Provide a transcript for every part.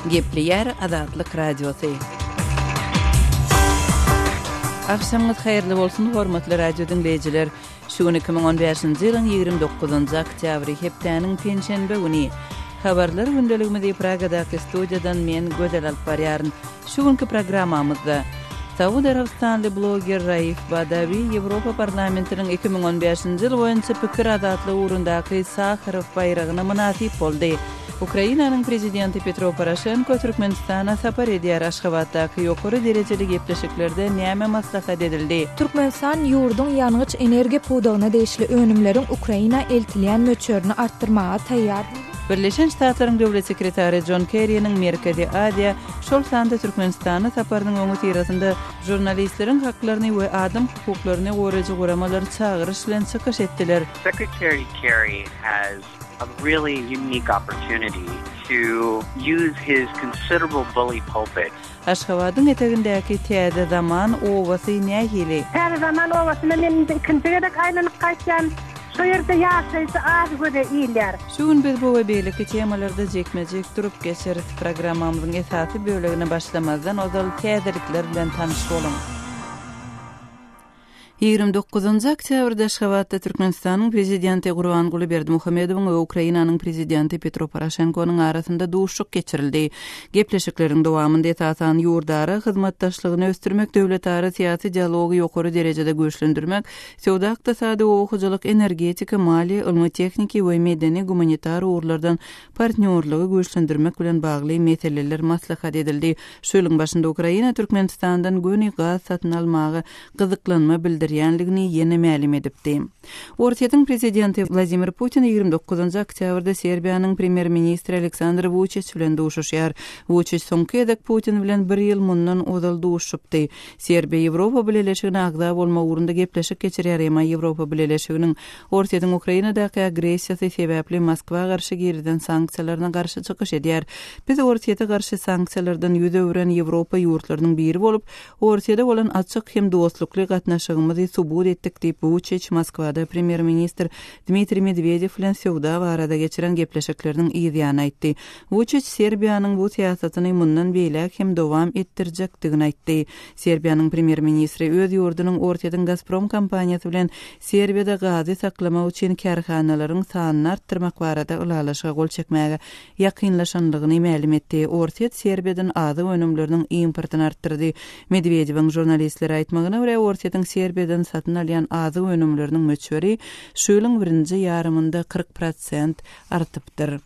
Gepleýär Azatlyk Radiosy. Agşamyňyz haýyrly bolsun, hormatly radio diňleýjiler! Şu gün 2015-nji ýylyň 29-njy oktýabry, hepdäniň penşenbe güni. Habarlar gündeligimizi Pragadaky studiýadan men, Gözel alyp barýaryn. Şu günki programmamyzda Saud Arabystanly bloger Raif Badawi Ýewropa Parlamentiniň 2015-nji ýyl boýunça pikir azatlygy ugrundaky Saharow baýragyna mynasyp boldy. Ukrainanyň Prezidenti Petro Poroşenko Türkmenistana sapar edýär Aşgabatdaky ýokary derejeli gepleşiklerde näme maslahat edildi? Türkmenistan ýurduň ýangyç-energiýa pudagyna degişli önümleriň Ukraina eltilýän möçberini artdyrmaga taýýar diýlip, Birleşen Ştatlaryň Döwlet sekretary Jon Kerriniň Merkezi Aziýa, şol sanda Türkmenistana saparynyň öňüsyrasynda žurnalistleriň haklaryny we adam hukuklaryny goraýjy guramalar çagyryş bilen çykyş etdiler. Secretary Kerry has a really unique opportunity to use his considerable bully pulpit. Aşgabadyň etegindäki Täze Zaman obasy nähili? Täze Zaman obasyna men indi ikinji gezek aýlanyp gaýtýan. Şo ýerde ýaşaýjy az göze ilýär. Şu gün biz bu we beýleki temalarda jikme-jik durup geçeris. Programmamyzyň esasy bölegine başlamazdan ozal täzelikler bilen tanyş boluň. 29-njy oktýabrda Aşgabatda Türkmenistanyň Prezidenti Gurbanguly Berdimuhamedowyň we Ukrainanyň Prezidenti Petro Poroşenkonyň arasynda duşuşyk geçirildi. Gepleşikleriň dowamynda esasan ýurdara hyzmatdaşlygyny ösdürmek, döwletara syýasy dialogy ýokary derejede güýçlendirmek, söwda-ykdysady, oba hojalyk, energetika, maliýe, ylmy-tehniki we medeni-gumanitar ugurlardan partnýorlygy güýçlendirmek bilen bagly meseleler maslahat edildi. Şu ýylyň başynda Ukraina Türkmenistandan göni gaz satyn almaga gyzyklanma bildirýändigini ýene mälim edipdi. Orsýetiň prezidenti Wladimir Putin 29 oktýabrda Serbiýanyň premýer-ministri Aleksandr Wuçiç bilen duşuşýar. Wuçiç soňky gezek Putin bilen bir ýyl mundan ozal duşuşypdy. Serbiýa Ýewropa Bileleşigine agza bolmak ugrunda gepleşik geçirýär, emma Ýewropa Bileleşiginiň Orsýetiň Ukrainadaky agressiýasy sebäpli Moskwa garşy girizen sanksiýalaryna garşy çykyş edýär. Biz Orsýete garşy sanksiýalardan ýüz öwüren Ýewropa ýurtlarynyň biri bolup, Orsýede bolan açyk hem dostlukly gatnaşygymyzy subut etdik diýip, Wuçiç Moskwada premýer-ministr Dmitriý Medwedew bilen söwda barada geçiren gepleşikleriniň yz ýany aýtdy. Wuçiç Serbiýanyň bu syýasatyny mundan beýläk hem dowam etdirjekdigini aýtdy. Serbiýanyň premýer-ministri öz ýurdunyň Orsýetiň Gazprom kompaniýasy bilen Serbiýada gazy saklamak üçin kärhanalaryň sanyny artdyrmak barada ylalaşyga gol çekmäge ýakynlaşanlygyny mälim etdi. Orsýet Serbiýadan azyk önümleriniň importyny artdyrdy. Medwedewiň žurnalistlere aýtmagyna görä, Orsýetiň Serbiýadan satyn alýan azyk önümleriniň möçberi şu ýylyň birinji ýarymynda 40 prosent artypdyr.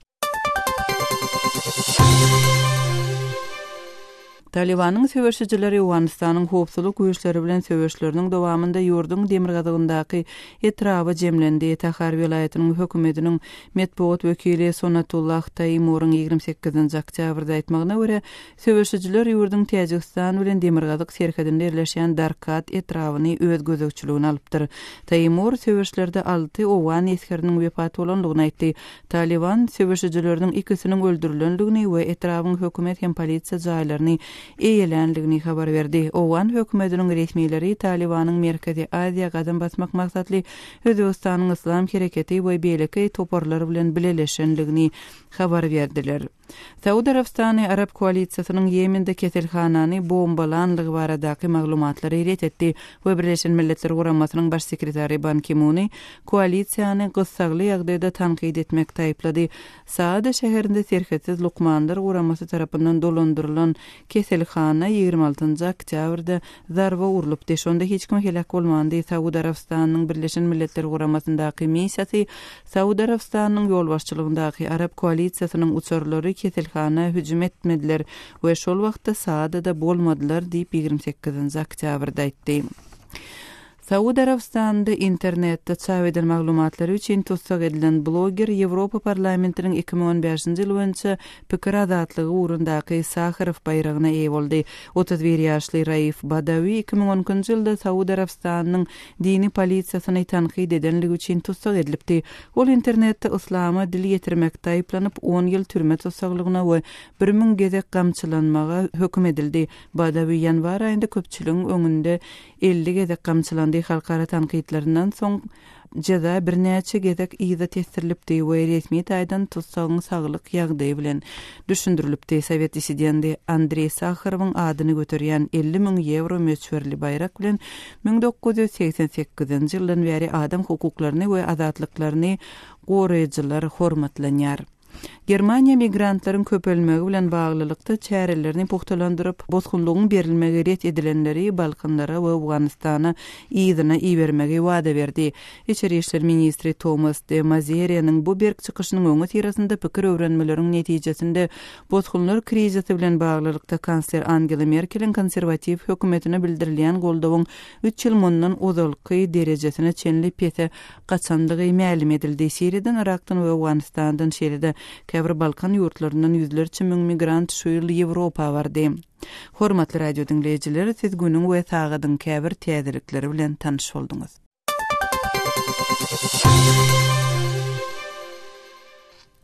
Talybanyň söweşijileri Owganystanyň howpsuzlyk güýçleri bilen söweşleriniň dowamynda ýurduň demirgazygyndaky etraba jemlendi. Tahar welaýatynyň hökümetiniň metbugat wekili Sonatullah Taýmuryň 28-nji oktýabrda aýtmagyna görä, söweşijiler ýurduň Täjigistan bilen demirgazyk serhedinde ýerleşýän Darkat etrabyny öz gözegçiligine alypdyr. Taýmur söweşlerde alty owgan esgeriniň wepat bolandygyny aýtdy. Talyban söweşijileriniň ikisiniň öldürilendigini we etrabyň hökümet hem polisiýa jaýlaryny eýeländigini habar berdi. Owgan hökümetiniň resmileri Talybanyň Merkezi Aziýa gadam basmak maksatly Özbegistanyň Yslam hereketi we beýleki toparlar bilen bileleşendigini habar berdiler. Saud Arabystany arap koalisiýasynyň Ýemende keselhanany bombalanlygy baradaky maglumatlary ret etdi we Birleşen Milletler Guramasynyň Baş sekretary Ban Ki-muny koalisiýany gyssagly ýagdaýda tankyt etmekde aýyplady. Saada şäherinde Serhetsiz lukmanlar guramasy tarapyndan dolandyrylan keselhana 26-njy oktýabrda zarba urlupdy. Şonda hiç kim heläk bolmandy. Saud Arabystanynyň Birleşen Milletler Guramasyndaky missiýasy Saud Arabystanynyň ýolbaşçylygyndaky arap koalisiýasynyň uçarlary keselhana hüjüm etmediler we şol wagtda Saadada bolmadylar diýip, 28-nji oktýabrda aýtdy. Saud Arabystanynda internetde çap eden maglumatlary üçin tussag edilen bloger Ýewropa Parlamentiniň 2015-nji ýyl boýunça pikir azatlygy ugrundaky Saharow baýragyna eýe boldy. 31 ýaşly Raif Badawi 2012-nji ýylda Saud Arabystanynyň dini polisiýasyny tankyt edenligi üçin tussag edilipdi. Ol internetde yslama dil ýetirmekde aýyplanyp, on ýyl türme tussaglygyna we 1000 gezek gamçylanmaga höküm edildi. Badawi ýanwar aýynda köpçüligiň öňünde 50 gezek gamçylandy. Halkara tankytlaryndan soň. jeza birnäçe gezek yza tesdirilipdi we resmi taýdan tussagyň saglyk ýagdaýy bilen düşündirilipdi. Sowet dissidendi Andreý Saharowyň adyny göterýän 50 müň ýewro möçberli baýrak bilen 1988-nji ýyldan bäri adam hukuklaryny we azatlyklaryny goraýjylar hormatlanýar. Germaniýa migrantlaryň köpelmegi bilen baglylykda çärelerini pugtalandyryp, bosgunlygyň berilmegi ret edilenleri Balkanlara we Owganystana yzyna ibermegi wada berdi. Içeri işler ministri Tomas de Mazerianyň bu berk çykyşynyň öňüsyrasynda pikir öwrenmeleriň netijesinde bosgunlar krizisi bilen baglylykda kansler Angela Merkeliň konserwatiw hökümetine bildirilýän goldawyň üç ýyl mundan ozalky derejesine çenli pese gaçandygy mälim edildi. Siriýadan, Yrakdan we Owganystandan, şeýle-de käbir Balkan ýurtlaryndan ýüzlerçe müň migrant şu ýyl Ýewropa bardy. Hormatly radio diňleýjiler, siz günüň we sagadyň käbir täzelikleri bilen tanyş bolduňyz.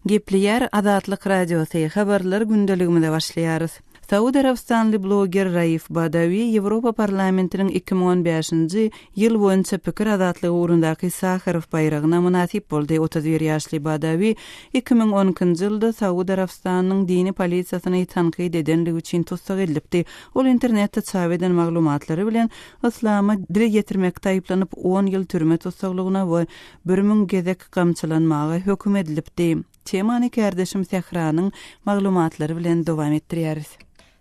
Gepleýär Azatlyk Radiosy, Habarlar gündeligimize başlaýarys. Saud Arabystanly bloger Raif Badawi Ýewropa Parlamentiniň 2015-nji ýyl boýunça pikir azatlygy ugrundaky Saharow baýragyna mynasyp boldy. 31 ýaşly Badawi 2012-nji ýylda Saud Arabystanynyň dini polisiýasyny tankyt edenligi üçin tussag edilipdi. Ol internetde çap eden maglumatlary bilen yslama dil ýetirmekde aýyplanyp, on ýyl türme tussaglygyna we 1000 gezek gamçylanmaga höküm edilipdi. Temany kärdeşim Sähranyň maglumatlary bilen dowam etdirýäris.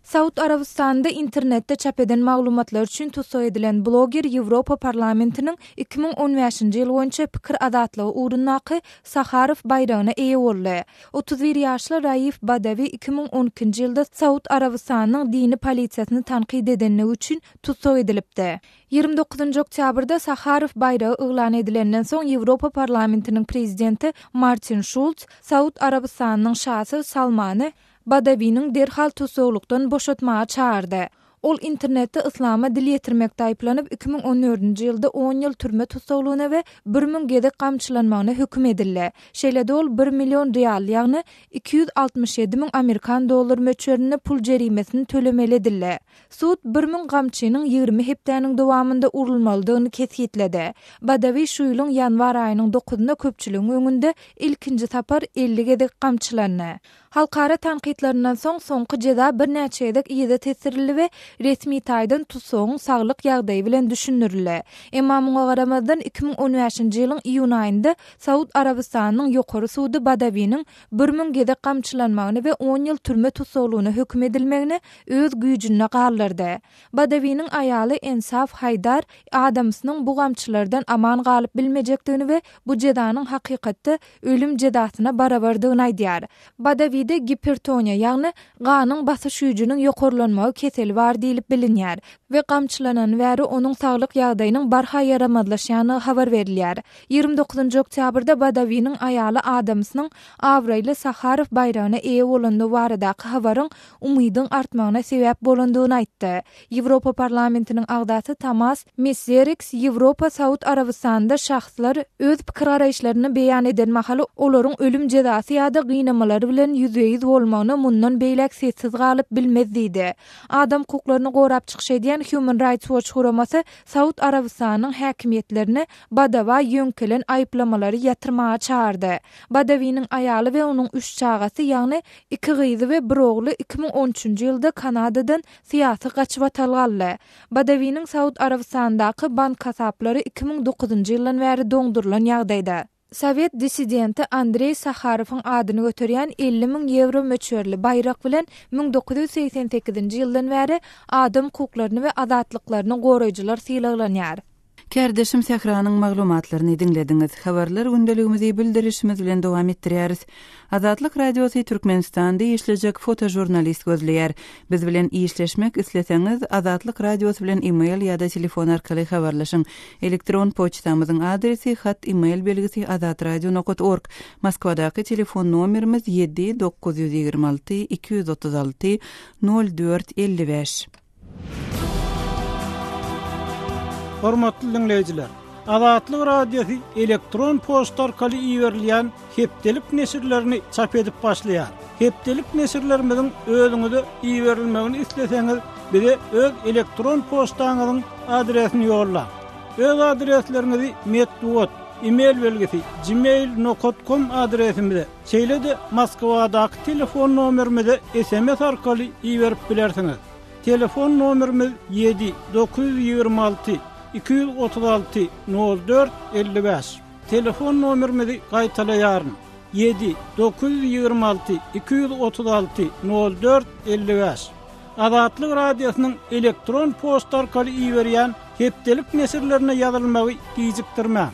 Saud Arabystanynda internetde çap eden maglumatlary üçin tussag edilen bloger Ýewropa Parlamentiniň 2015-nji ýyl boýunça pikir azatlygy ugrundaky Saharow baýragyna eýe boldy. 31 ýaşly Raif Badawi 2012-nji ýylda Saud Arabystanynyň dini polisiýasyny tankyt edenligi üçin tussag edilipdi. 29 oktýabrda Saharow baýragy yglan edilenden soň Ýewropa Parlamentiniň prezidenti Martin Şulz Saud Arabystanynyň şasy Salmany Badawiniň derhal tussaglykdan boşatmaga çagyrdy. Ol internetde yslama dil ýetirmekde aýyplanyp, 2014-nji ýylda on ýyl türme tussaglygyna we 1000 gezek gamçylanmagyna höküm edildi. Şeýle-de ol bir million rial, ýagny 267 müň amerikan dollary möçberinde pul jerimesini tölemeli edildi. Sud 1000 gamçynyň 20 hepdäniň dowamynda urulmalydygyny kesgitledi. Badawi şu ýylyň ýanwar aýynyň dokuzynda köpçüligiň öňünde ilkinji sapar 50 gezek gamçylandy. Halkara tankytlaryndan soň, soňky jeza birnäçe gezek yza tesdirildi we resmi taýdan tussagyň saglyk ýagdaýy bilen düşündirildi. Emma muňa garamazdan, 2015-nji ýylyň iýun aýynda Saud Arabystanynyň ýokary sudy Badawiniň 1000 gezek gamçylanmagyny we on ýyl türme tussaglygyna höküm edilmegini öz güýjünde galdyrdy. Badawiniň aýaly Ensaf Haýdar adamsynyň bu gamçylardan aman galyp bilmejekdigini we bu jezanyň hakykatda ölüm jezasyna barabardygyny aýdýar. Badawide gipertoniýa, ýagny ganyň basyş güýjüniň ýokarlanmagy keseli bar diýlip bilinýär we gamçylanany bäri onuň saglyk ýagdaýynyň barha ýaramazlaşýandygy habar berilýär. 29 oktýabrda Badawiniň aýaly adamsynyň abraýly Saharow baýragyna eýe bolandygy baradaky habaryň umydyň artmagyna sebäp bolandygyny aýtdy. Ýewropa Parlamentiniň agzasy Tamas Meszeriks Ýewropa Saud Arabystanynda şahslar öz pikir-garaýyşlaryny beýan eden mahaly olaryň ölüm jezasy ýa-da gynamalary bilen ýüzbe-ýüz bolmagyna mundan beýläk sessiz galyp bilmez diýdi. Adam hukuklaryny gorap çykyş edýän Human Rights Watch guramasy Saud Arabystanynyň häkimiýetlerini Badawa ýöňkelen aýyplamalary ýatyrmaga çagyrdy. Badawiniň aýaly we onuň üç çagasy, ýagny iki gyzy we bir ogly 2013-nji ýylda Kanadadan syýasy gaçybatalga aldy. Badawiniň Saud Arabystanyndaky bank hasaplary 2009-njy ýyldan bäri doňdurylan ýagdaýda. Sowet dissidenti Andreý Saharowyň adyny göterýän 50 müň ýewro möçberli baýrak bilen 1988-nji ýyldan bäri adam hukuklaryny we azatlyklaryny goraýjylar sylaglanýar. Kärdeşim Sähranyň maglumatlaryny diňlediňiz. Habarlar gündeligimizi bildirişimiz bilen dowam etdirýäris. Azatlyk Radiosy Türkmenistanda işlejek fotožurnalist gözleýär. Biz bilen işleşmek isleseňiz, Azatlyk Radiosy bilen e-mail ýa-da telefon arkaly habarlaşyň. Elektron poçtamyzyň adresi, hat e-mail belgisi azatradio nokat org. Moskwadaky telefon nomerimiz 7 926 236 04 55. Hormatly diňleýjiler! Azatlyk Radiosy elektron poçta arkaly iberilýän hepdelik neşirlerini çap edip başlaýar. Hepdelik neşirlerimiziň özüňize iberilmegini isleseňiz, bize öz elektron poçtaňyzyň adresini ýollaň. Öz adresleriňizi metbugat. E-mail belgisi, gmail nokat kom adresimize, şeýle-de Moskwadaky telefon nomerimize sms arkaly iberip bilersiňiz. Telefon nomerimiz ýedi, 926 236 04 55. Telefon nomerimizi gaýtalaýaryn, ýedi, 926 236 04 55. Azatlyk Radiosynyň elektron poçta arkaly iberýän hepdelik neşirlerine ýazylmagy gijikdirmäň.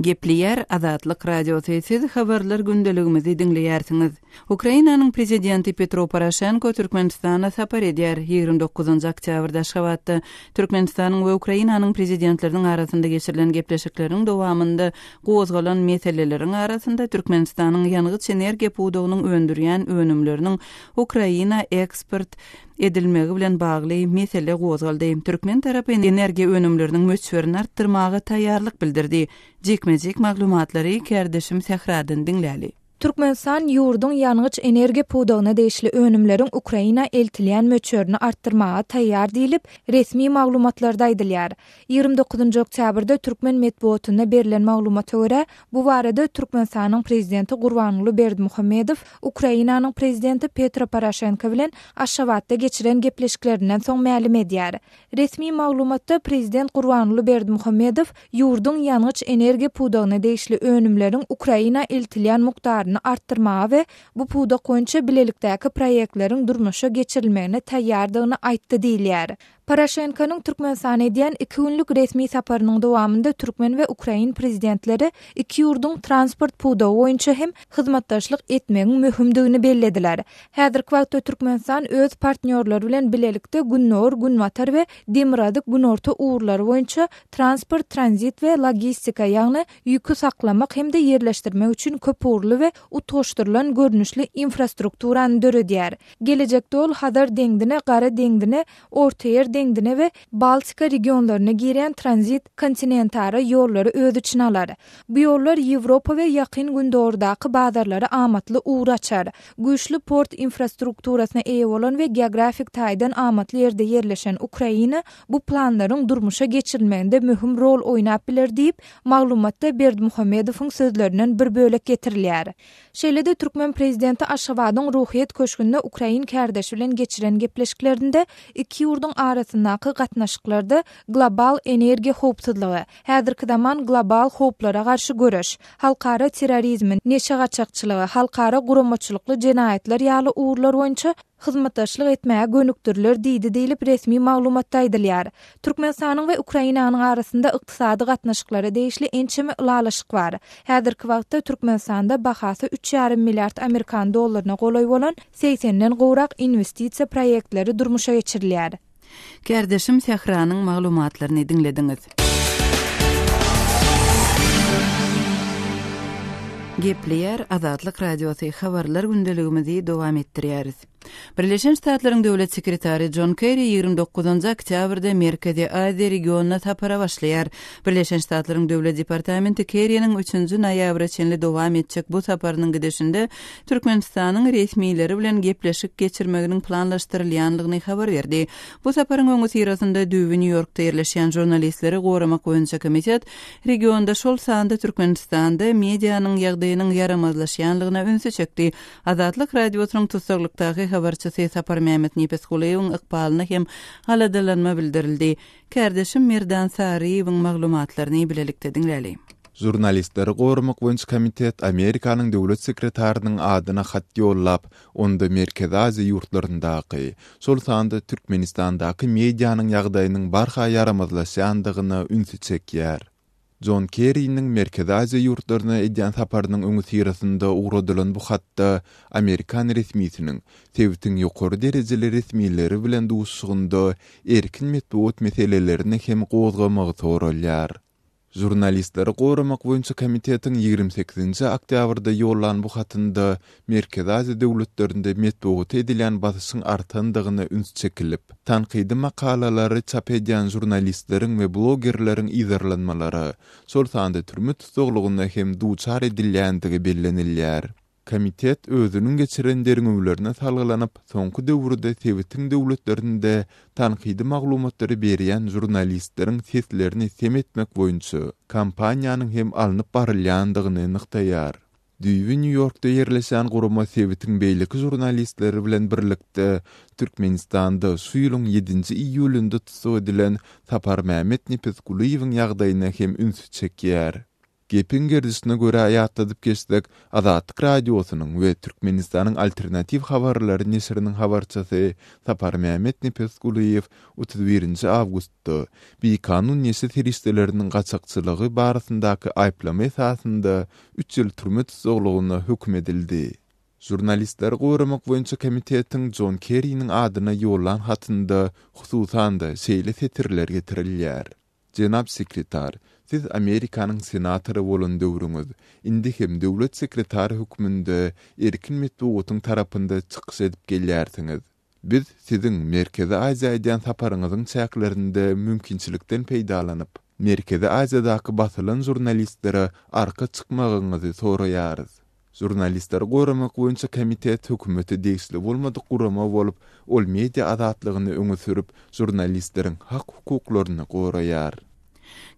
Gepleýär Azatlyk Radiosy, Siz Habarlar gündeligimizi diňleýärsiňiz. Ukrainanyň Prezidenti Petro Poroşenko Türkmenistana sapar edýär. 29 oktýabrda Aşgabatda Türkmenistanyň we Ukrainanyň Prezidentleriniň arasynda geçirilen gepleşikleriň dowamynda gozgalan meseleleriň arasynda Türkmenistanyň ýangyç-energiýa pudagynyň öndürýän önümleriniň Ukraina eksport edilmegi bilen bagly mesele gozgaldy. Türkmen tarapy energiýa önümleriniň möçberini artdyrmaga taýýarlyk bildirdi. Jikme-jik maglumatlary kärdeşim Sähradan diňläli. Türkmenistan ýurduň ýangyç-energiýa pudagyna degişli önümleriň Ukraina eltilýän möçberini artdyrmaga taýýar diýlip, resmi maglumatlarda aýdylýar. 29 oktýabrda türkmen metbugatynda berlen maglumata görä, bu barada Türkmenistanyň Prezidenti Gurbanguly Berdimuhamedow Ukrainanyň Prezidenti Petro Poroşenko bilen Aşgabatda geçiren gepleşiklerinden soň mälim edýär. Resmi maglumatda Prezident Gurbanguly Berdimuhamedow ýurduň ýangyç-energiýa pudagyna degişli önümleriň Ukraina eltilýän mukdaryny artdyrmaga we bu pudak boýunça bilelikdäki proýektleriň durmuşa geçirilmegine taýýardygyny aýtdy diýilýär. Poroşenkonyň Türkmenistana edýän iki günlük resmi saparynyň dowamynda türkmen we ukrain prezidentleri iki ýurduň transport pudagy boýunça hem hyzmatdaşlyk etmegiň möhümdigini bellediler. Häzirki wagtda Türkmenistan öz partnýorlary bilen bilelikde Gündogar-Günbatar we Demirgazyk-Günorta ugurlary boýunça transport, tranzit we logistika, ýagny ýüki saklamak hem-de ýerleşdirmek üçin köpugurly we utgaşdyrylan görnüşli infrastrukturany döredýär. Gelejekde ol Hazar deňzine, Gara deňzine, Ortaýer deňzine we Baltika regionlaryna girýän tranzit kontinentara ýollary öz içine alar. Bu ýollar Ýewropa we Ýakyn Gündogardaky bazarlara amatly ugur açar. Güýçli port infrastrukturasyna eýe bolan we geografik taýdan amatly ýerde ýerleşen Ukraina bu planlaryň durmuşa geçirilmeginde möhüm rol oýnap biler diýip, maglumatda Berdimuhamedowyň sözlerinden bir bölek getirilýär. Şeýle-de türkmen prezidenti Aşgabadyň Ruhyýet köşgünde ukrain kärdeşi bilen geçiren gepleşiklerinde iki ýurduň arasyndaky gatnaşyklarda global energiýa howpsuzlygy, häzirki zaman global howplara garşy göreş, halkara terrorizmi, neşe gaçakçylygy, halkara guramaçylykly jenaýatlar ýaly ugurlar boýunça hyzmatdaşlyk etmäge gönükdiriler diýdi diýlip, resmi maglumatda aýdylýar. Türkmenistanyň we Ukrainanyň arasynda ykdysady gatnaşyklara degişli ençeme ylalaşyk bar. Häzirki wagtda Türkmenistanda bahasy üç ýarym milliard amerikan dollaryna golaý bolan segsenden gowrak inwestisiýa proýektleri durmuşa geçirilýär. Kärdeşim Sähranyň maglumatlaryny diňlediňiz. Gepleýär Azatlyk Radiosy habarlar gündeligimizi dowam etdirýäris. Birleşen Ştatlaryň Döwlet sekretary Jon Kerri 29 oktýabrda Merkezi Aziýa regionyna sapara başlaýar. Birleşen Ştatlaryň Döwlet departamenti Kerriniň üçünji noýabra çenli dowam etjek bu saparynyň gidişinde Türkmenistanyň resmileri bilen gepleşik geçirmeginiň planlaşdyrylýandygyny habar berdi. Bu saparyň öňüsyrasynda düýbi Nýu-Ýorkda ýerleşýän Žurnalistleri goramak boýunça komitet regionda, şol sanda Türkmenistanda medianyň ýagdaýynyň ýaramazlaşýandygyna ünsi çekdi. Azatlyk Radiosynyň tussaglykdaky habarçysy Saparmämmet Nepesgulyýewiň ykbalyna hem aladalanma bildirildi. Kärdeşim Merdan Saryýewiň maglumatlaryny bilelikde diňläli. Žurnalistleri goramak boýunça komitet Amerikanyň döwlet sekretarynyň adyna hat ýollap, onda Merkezi Aziýa ýurtlaryndaky, şol sanda Türkmenistandaky medianyň ýagdaýynyň barha ýaramazlaşýandygyna ünsi çekýär. Jon Kerriniň Merkezi Aziýa ýurtlaryna edýän saparynyň öňüsyrasynda ugradylan bu hatda amerikan resmisiniň sebitiň ýokary derejeli resmileri bilen duşuşygynda erkin metbugat meselelerini hem gozgamagy soralýar. Žurnalistleri goramak boýunça komitetiň 28-nji oktýabrda ýollan bu hatynda Merkezi Aziýa döwletlerinde metbugata edilýän basyşyň artandygyna üns çekilip, tankydy makalalary çap edýän žurnalistleriň we blogerleriň yzarlanmalara, şol sanda türme tussaglygyna hem duçar edilýändigi bellenilýär. Komitet özüniň geçiren derňewlerine salgylanyp, soňky döwürde sebitiň döwletlerinde tankydy maglumatlary berýän žurnalistleriň seslerini sem etmek boýunça kampaniýanyň hem alnyp barylýandygyny nygtaýar. Düýbi Nýu-Ýorkda ýerleşýän gurama sebitiň beýleki žurnalistleri bilen birlikde Türkmenistanda şu ýylyň ýedinji iýulynda tussag edilen Saparmämmet Nepesgulyýewiň ýagdaýyna hem ünsi çekýär. Gepiň gerdişine görä ýatladyp geçsek, Azatlyk Radiosynyň we Türkmenistanyň Alternatiw habarlary neşiriniň habarçysy Saparmämmet Nepesgulyýew 31 nji awgustda bikanun neşe serişdeleriniň gaçakçylygy barasyndaky aýyplama esasynda üç ýyl türme tussaglygyna höküm edildi. Žurnalistleri goramak boýunça komitetiň Jon Kerriniň adyna ýollan hatynda, hususan-da, şeýle setirler getirilýär, Jenap sekretar, siz Amerikanyň senatory bolan döwrüňiz, indi hem döwlet sekretary hökmünde erkin metbugatyň tarapynda çykyş edip gelýärsiňiz. Biz siziň Merkezi Aziýa edýän saparyňyzyň çäklerinde mümkinçilikden peýdalanyp, Merkezi Aziýadaky basylan žurnalistlere arka çykmagyňyzy soraýarys. Žurnalistleri goramak boýunça komitet hökümete degişli bolmadyk gurama bolup, ol media azatlygyny öňe sürüp, žurnalistleriň hak-hukuklaryny goraýar.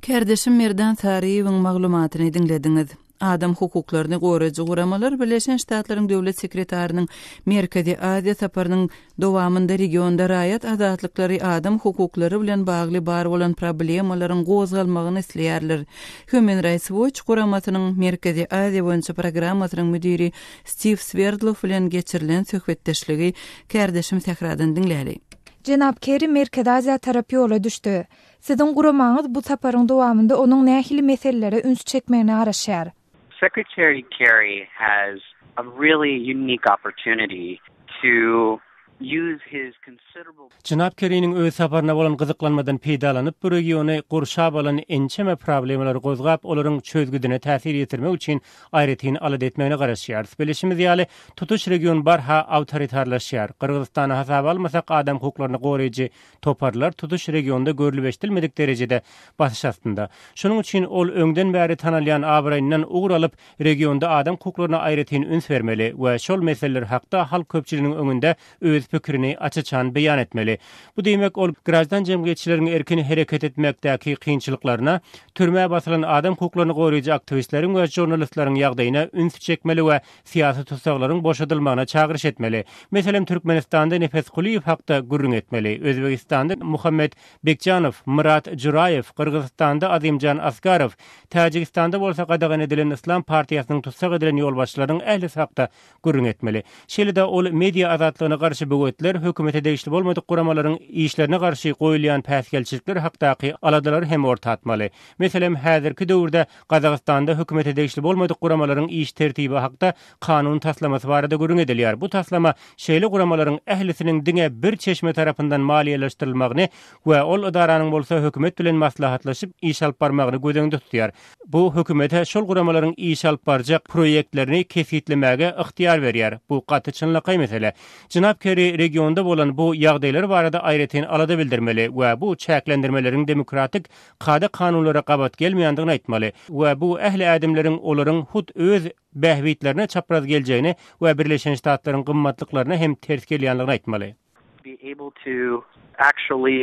Kärdeşim Merdan Saryýewiň maglumatyny diňlediňiz. Adam hukuklaryny goraýjy guramalar Birleşen Ştatlaryň Döwlet sekretarynyň Merkezi Aziýa saparynyň dowamynda regionda raýat azatlyklary, adam hukuklary bilen bagly bar bolan problemalaryň gozgalmagyny isleýärler. Human Rights Watch guramasynyň Merkezi Aziýa boýunça programmasynyň müdiri Stiw Swerdlow bilen geçirilen söhbetdeşligi kärdeşim Sähradan diňläli. Jenap Kerri Merkezi Aziýa tarap ýola düşdi. Siziň guramaňyz bu saparyň dowamynda onuň nähili meselelere üns çekmegine garaşýar? Secretary Kerry has a really unique opportunity to use his considerable. Jenap Kerriniň öz saparyna bolan gyzyklanmadan peýdalanyp, bu regiony gurşap alan ençeme problemalary gozgap, olaryň çözgüdine täsir ýetirmek üçin aýratyn alada etmegine garaşýarys. Bilişimiz ýaly, tutuş region barha awtoritarlaşýar. Gyrgyzystany hasaba almasak, adam hukuklaryny goraýjy Toparlar tutuş regionda görlüp-eşidilmedik derejede basyş astynda. Şonuň üçin ol öňden bäri tanalýan abraýyndan ugur alyp, regionda adam hukuklaryna aýratyn üns bermeli we şol meseleler hakda halk köpçüliginiň öňünde öz pikirini aç-açan beýan etmeli. Bu diýmek, ol graždan jemgyýetçileriň erkin hereket etmekdäki kynçylyklaryna, türmä basylan adam hukuklaryny goraýjy aktiwistleriň we žurnalistleriň ýagdaýyna üns çekmeli we syýasy tussaglaryň boşadylmagyna çagyryş etmeli. Meselem, Türkmenistanda Nepes Kulyýew hakda gürrüň etmeli, Özbegistanda Muhammet Bekjanow, Myrat Juraýew, Gyrgyzystanda Azimjan Askarow, Täjigistanda bolsa gadagan edilen Yslam partiýasynyň tussag edilen ýolbaşçylarynyň ählisi hakda gürrüň etmeli. Şeýle-de ol media azatlygyna garşy böwetler, hökümete degişli bolmadyk guramalaryň işlerine garşy goýulýan päsgelçilikler hakdaky aladalary hem orta atmaly. Meselem, häzirki döwürde Gazagystanda hökümete degişli bolmadyk guramalaryň iş tertibi hakda kanun taslamasy barada gürrüň edilýär. Bu taslama şeýle guramalaryň ählisiniň diňe bir çeşme tarapyndan maliýeleşdirilmegini we ol ydaranyň bolsa hökümet bilen maslahatlaşyp iş alyp barmagyny göz öňünde tutýar. Bu hökümete şol guramalaryň iş alyp barjak proýektlerini kesgitlemäge ygtyýar berýär. Bu gaty çynlakaý mesele. Jenap Kerri regionda bolan bu ýagdaýlar barada aýratyn alada bildirmeli we bu çäklendirmeleriň demokratik kada-kanunlara gabat gelmeýändigini aýtmaly we bu ähli ädimleriň olaryň hut öz bähbitlerine çapraz geljegini we Birleşen Ştatlaryň gymmatlyklaryna hem ters gelýändigini aýtmaly. Be able to actually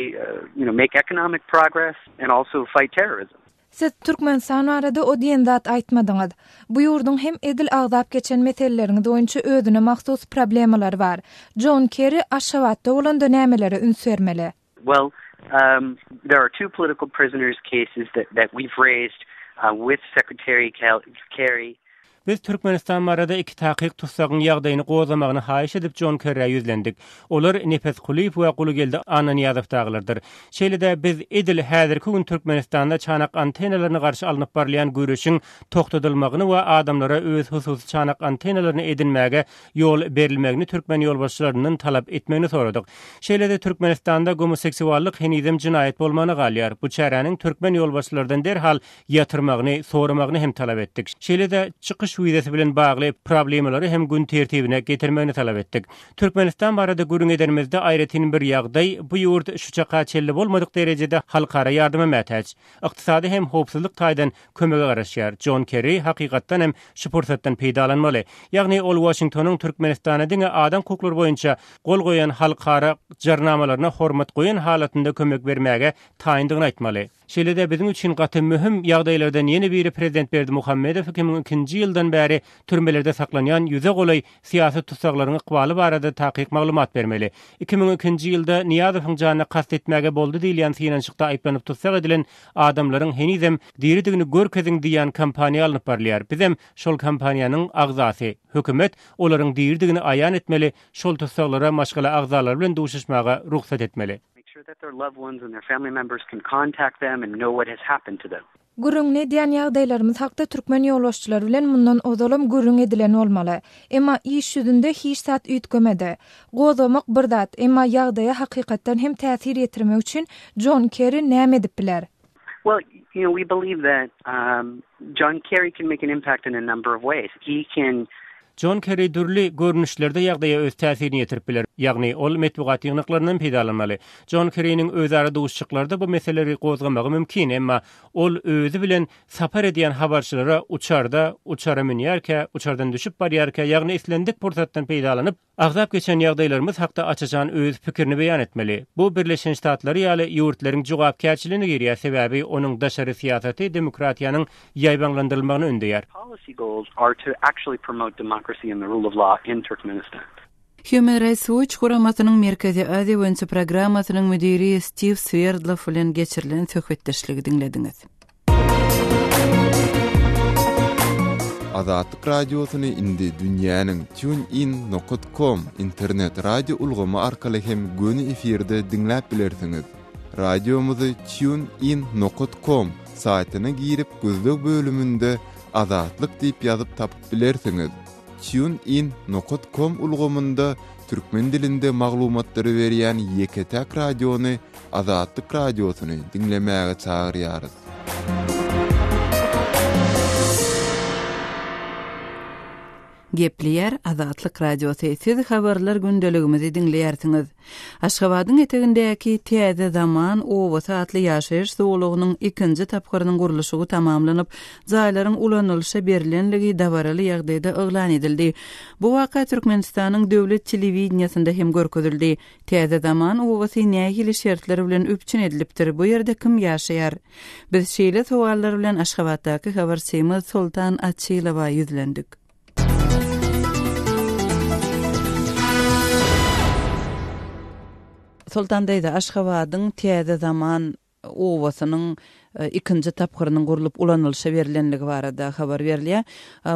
you know make economic progress and also fight terrorism. Siz Türkmenistan barada o diýen zat aýtmadyňyz. Bu ýurduň hem edil agzap geçen meseleleriňiz boýunça özüne mahsus problemalary bar. Jon Kerri Aşgabatda bolanda nämelere üns bermeli? Well, um, there are two political prisoners cases that, that we've raised uh, with Secretary Kerry. Biz Türkmenistan barada iki takyk tussagyň ýagdaýyny gozgamagyny haýyş edip Jon Kerrä ýüzlendik. Olar Nepes Kulyýew we Gulugeldi Annanyýazow dagylardyr. Şeýle-de biz edil häzirki gün Türkmenistanda çanak antennalaryna garşy alnyp barylýan göreşiň togtadylmagyny we adamlara öz hususy çanak antennalaryny edinmäge ýol berilmegini türkmen ýolbaşçylaryndan talap etmegini soradyk. Şeýle-de Türkmenistanda gomoseksuallyk henizem jenaýat bolmagyna galýar. Bu çäräniň türkmen ýolbaşçylardan derhal ýatyrmagyny soramagyny hem talap etdik. Şeýle-de çykyş. Görüş wizasy bilen bagly problemalary hem gün tertibine getirmegini talap etdik. Türkmenistan barada gürrüň edenimizde aýratyn bir ýagdaý, bu ýurt şu çaka çenli bolmadyk derejede halkara ýardyma mätäç. Ykdysady hem howpsuzlyk taýdan kömege garaşýar. Jon Kerri hakykatdan hem şu pursatdan peýdalanmaly. Ýagny ol Waşingtonyň Türkmenistana diňe adam hukuklary boýunça gol goýan halkara jarnamalaryna hormat goýan halatynda kömek bermäge taýyndygyny aýtmaly. Şeýle-de biziň üçin gaty möhüm ýagdaýlardan ýene biri prezident Berdimuhamedow 2002-nji ýyldan bäri türmelerde saklanýan ýüze golaý syýasy tussaglaryň ykbaly barada takyk maglumat bermeli. 2002-nji ýylda Nyýazowyň janyna kast etmäge boldy diýilýän synanyşykda aýyplanyp tussag edilen adamlaryň henizem diridigini görkeziň diýýän kampaniýa alnyp barylýar. Bizem şol kampaniýanyň agzasy. Hökümet olaryň diridigini aýan etmeli, şol tussaglara maşgala agzalary bilen duşuşmaga rugsat etmeli. Make sure that their loved ones and their family members can contact them and know what has happened to them. Gürrüňini edýän ýagdaýlarymyz hakda türkmen ýolbaşçylary bilen mundan ozalam gürrüň edilen bolmaly. Emma iş ýüzünde hiç zat üýtgemedi. Gozgamak bir zat, emma ýagdaýa hakykatdan hem täsir ýetirmek üçin Jon Kerri näme edip biler? Well, you know, we believe that John Kerry can make an impact in a number of ways. He can Jon Kerri dürli görnüşlerde ýagdaýa öz täsirini ýetirip biler. Ýagny, ol metbugat ýygnaklaryndan peýdalanmaly. Jon Kerriniň özara duşuşyklarda bu meseleleri gozgamagy mümkin, emma ol özi bilen sapar edýän habarçylara uçarda, uçara münýärkä, uçardan düşüp barýarka, ýagny islendik pursatdan peýdalanyp, Agzap geçen ýagdaýlarymyz hakda aç-açan öz pikirini beýan etmeli. Bu Birleşen Ştatlary ýaly ýurtlaryň jogapkärçiligine girýär, sebäbi onuň daşary syýasaty demokratiýanyň ýaýbaňlandyrylmagyny ündeýär. Policy goals are to actually promote democracy and the rule of law in Turkmenistan. Human Rights Watch guramasynyň Merkezi Aziýa boýunça programmasynyň müdiri Stiw Swerdlow bilen geçirilen söhbetdeşligi diňlediňiz. Azatlyk Radiosyny indi dünýäniň TuneIn nokat com internet radio ulgamy arkaly hem göni efirde diňläp bilersiňiz. Radiomyzy TuneIn nokat com saýtyna girip gözleg bölüminde Azatlyk diýip ýazyp tapyp bilersiňiz. TuneIn nokat com ulgamynda türkmen dilinde maglumatlary berýän ýeke-täk radiony Azatlyk Radiosyny diňlemäge çagyrýarys. Gepleýär Azatlyk Radiosy, siz habarlar gündeligimizi diňleýärsiňiz. Aşgabadyň etegindäki Täze Zaman obasy atly ýaşaýyş zolagynyň ikinji tapgyrynyň gurluşygy tamamlanyp, jaýlaryň ulanylyşa berlenligi dabaraly ýagdaýda yglan edildi. Bu waka Türkmenistanyň döwlet telewideniýesinde hem görkezildi. Täze Zaman obasy nähili şertler bilen üpjün edilipdir, bu ýerde kim ýaşaýar? Biz şeýle sowallar bilen Aşgabatdaky habarçymyz Soltan Açylowa ýüzlendik. Soltan daýza, Aşgabadyň Täze Zaman obasynyň ikinji tapgyrynyň gurlup ulanylyşa berlenligi barada habar berilýär.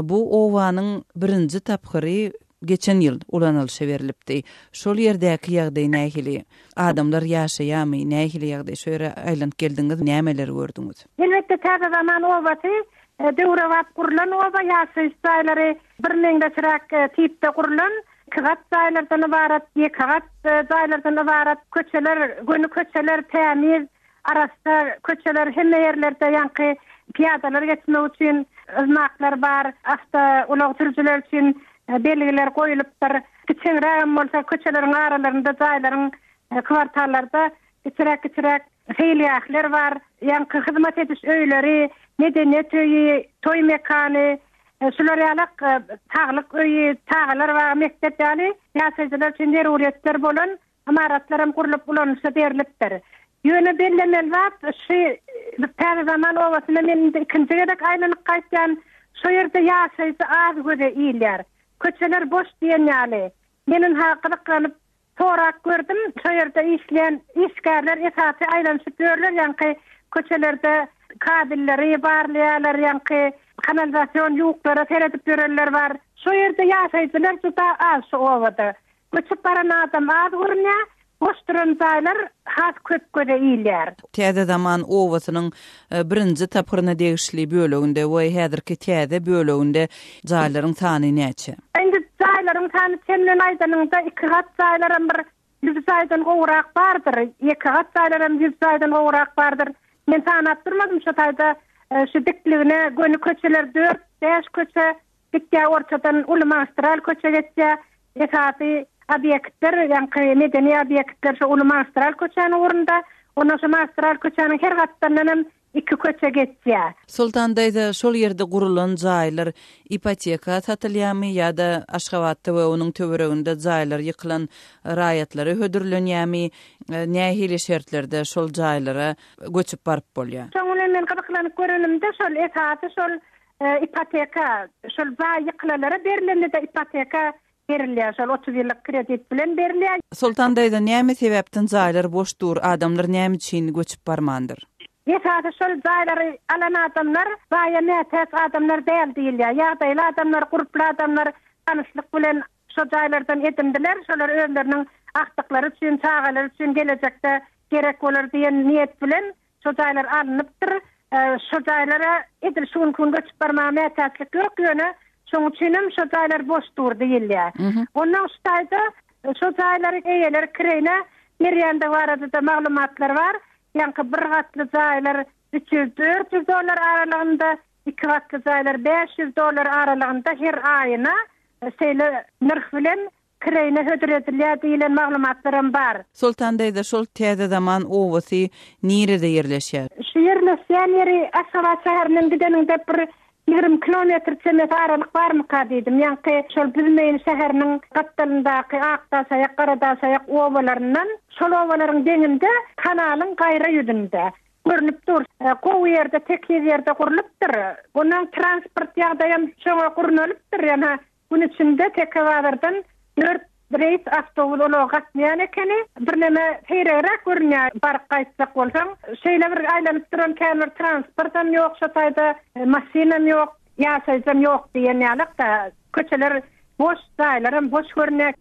Bu obanyň birinji tapgyry geçen ýyl ulanylyşa berlipdi. Şol ýerdäki ýagdaý nähili? Adamlar ýaşaýarmy? Nähili ýagdaý? Şo ýere aýlanyp geldiňiz, nämeleri gördüňiz? Elbetde, Täze Zaman obasy döwrebap gurlan oba, ýaşaýyş jaýlary birmeňzeşräk tipde gurlan. Ikigat jaýlardan ybarat, ýekegat jaýlardan ybarat köçeler, göni köçeler, tämiz, arassa köçeler, hemme ýerlerde ýaňky pyýadalar geçmek üçin yznaklar bar, awtoulag sürüjiler üçin belgiler goýlupdyr. Kiçeňrägem bolsa köçeleriň aralarynda jaýlaryň kwartallarda kiçiräk-kiçiräk seýilgähler bar. Ýaňky hyzmat ediş öýleri, medeniýet öýi, toý mekany, Şular ýalak saglyk öýi, çagalar bagy, mekdep ýaly ýaşaýjylar üçin zeruryýetler bolan ymaratlar hem gurlup ulanyşa berlipdir. Ýöne bellemeli zat, şu Täze Zaman obasyna men indi ikinji gezek aýlanyp gaýtýan, şo ýerde ýaşaýjy az göze ilýär. Köçeler boş diýen ýaly. Men ynha gyzyklanyp Sorap gördüm, şo ýerde işleýän işgärler esasy aýlanyşyp ýörler, ýaňky köçelerde kabelleri barlaýarlar, ýaňky kanalizasion ýuklara seredip ýörenler bar. Şo ýerde ýaşaýjylar juda az şu obada. Göçüp baran adam az görünýär, boş duran jaýlar has köp göze ilýär. Täze Zaman obasynyň birinji tapgyryna degişli böleginde we häzirki täze böleginde jaýlaryň sany näçe? Indi jaýlaryň sany çenden aýdanyňda iki gat jaýlaram bir ýüz jaýdan gowrak bardyr, ýeke gat jaýlaram ýüz jaýdan gowrak bardyr. Men sanap durmadym şo taýda şu dikligine göni köçeler dört, bäş köçe. gitýär, ortadan uly magistral köçe geçýär. Esasy obýektler, ýaňky medeni obýektler şo uly magistral köçäniň ugrunda. Ondan şo magistral köçäniň her gapdalyndan hem iki köçe geçýär. Soltan daýza, şol ýerde gurulan jaýlar ipoteka satylýarmy ýa-da Aşgabatda we onuň töwereginde jaýlar ýykylan raýatlara hödürlenýärmi? Nähili şertlerde şol jaýlara göçüp baryp bolýar? Şoň bilen men gyzyklanyp görenimde şol esasy şol ipoteka, şol jaý ýykylanlara berlende-de ipoteka berilýär, şol 30 ýyllyk kredit bilen berilýär. Soltan daýza, näme sebäpden jaýlar boş dur, adamlar näme üçin göçüp barmandyr? Esasy şol jaýlary alan adamlar jaýa mätäç adamlar däl diýilýär. Ýagdaýly adamlar, gurply adamlar tanyşlyk bilen şo jaýlardan edindiler. Şolar özleriniň agtyklary üçin, çagalary üçin gelejekde gerek bolar diýen niýet bilen Şo jaýlar alnypdyr. Şo jaýlara edil şu günki gün göçüp barmaga mätäçlik ýok, ýöne şoň üçinem şo jaýlar boş dur diýilýär. Onnoň şu taýda şo jaýlary eýeleri kireýine berýändigi barada-da maglumatlar bar. Ýaňky bir gatly jaýlar 300, 400 dollar aralygynda, iki gatly jaýlar 500 dollar aralygynda her aýyna şeýle nyrh bilen kireýine hödür edilýär diýlen maglumatlaram bar. Soltan daýza şol Täze zaman obasy nirede ýerleşýär? Şu ýerleşýän ýeri Aşgabat şäherinden gideniňde bir 20 kilometr çemesi aralyk barmyka diýdim. Ýaňky şol Büzmeýin şäheriniň gapdalyndaky Akdaşaýak, Garadaşaýak obalaryndan şol obalaryň deňinde kanalyň gaýra ýüzünde görnüp dur. Gowy ýerde, tekiz ýerde gurlupdyr. Onuň transport ýagdaýam şoňa gurnalypdyr. Ýa-ha Gün içinde Tekebazardan dört reýs awtobus ulagy gatnaýan ekeni. Birneme seýregräk görünýär baryp gaýtjak bolsaň. Şeýle bir aýlanyp duran kän bir transportam ýok şo taýda, maşynam ýok, ýaşaýjam ýok diýen ýalak-da. Köçeler boş, jaýlaram boş görünýär.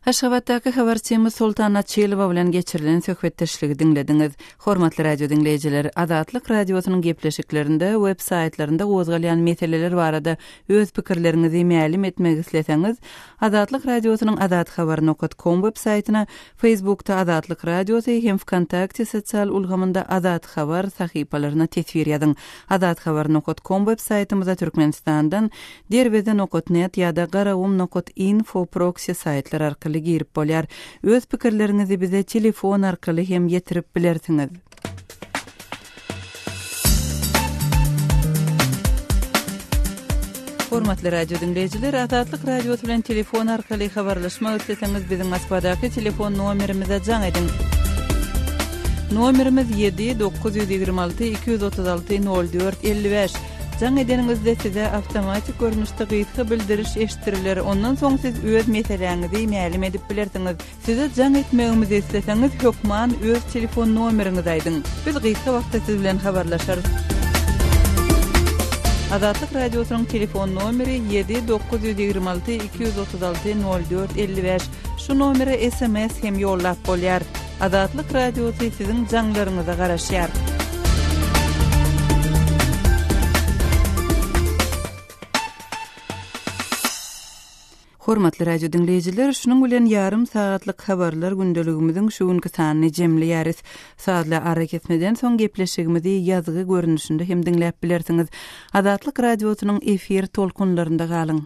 Aşgabatdaky habarçymyz Soltan Açylowa bilen geçirilen söhbetdeşligi diňlediňiz. Hormatly radio diňleýjiler, Azatlyk Radiosynyň gepleşiklerinde, web saýtlarynda gozgalýan meseleler barada öz pikirleriňizi mälim etmek isleseňiz, Azatlyk Radiosynyň azathabar nokat kom web saýtyna, Facebookda Azatlyk Radiosy hem Wkontakte sosial ulgamynda Azathabar sahypalaryna teswir ýazyň. Azathabar nokat kom web saýtymyza Türkmenistandan Derweze nokat net ýa-da Garagum nokat info proksi saýtlar arkaly girip bolýar. Öz pikirleriňizi bize telefon arkaly hem ýetirip bilersiňiz. Hormatly radio diňleýjiler, Azatlyk Radiosy bilen telefon arkaly habarlaşmak isleseňiz, biziň Moskwadaky telefon nomerimize jaň ediň. Nomerimiz 7 926 236 04 55. Jaň edeniňizde size awtomatik görnüşde gysga bildiriş eşitdiriler, ondan soň siz öz meseläňizi mälim edip bilersiňiz. Size jaň etmegimizi isleseňiz, hökman öz telefon nomeriňizi aýdyň. Biz gysga wagtda siz bilen habarlaşarys. Azatlyk Radiosynyň telefon nomeri 7 926 236 04 55. Şu nomere sms hem ýollap bolýar. Azatlyk Radiosy siziň jaňlaryňyza garaşýar. Hormatly radio diňleýjiler, şunuň bilen ýarym sagatlyk habarlar gündeligimiziň şu günki sanyny jemleýäris. Sazly arakesmeden soň gepleşigimizi ýazgy görnüşinde hem diňläp bilersiňiz. Azatlyk Radiosynyň efir tolkunlarynda galyň.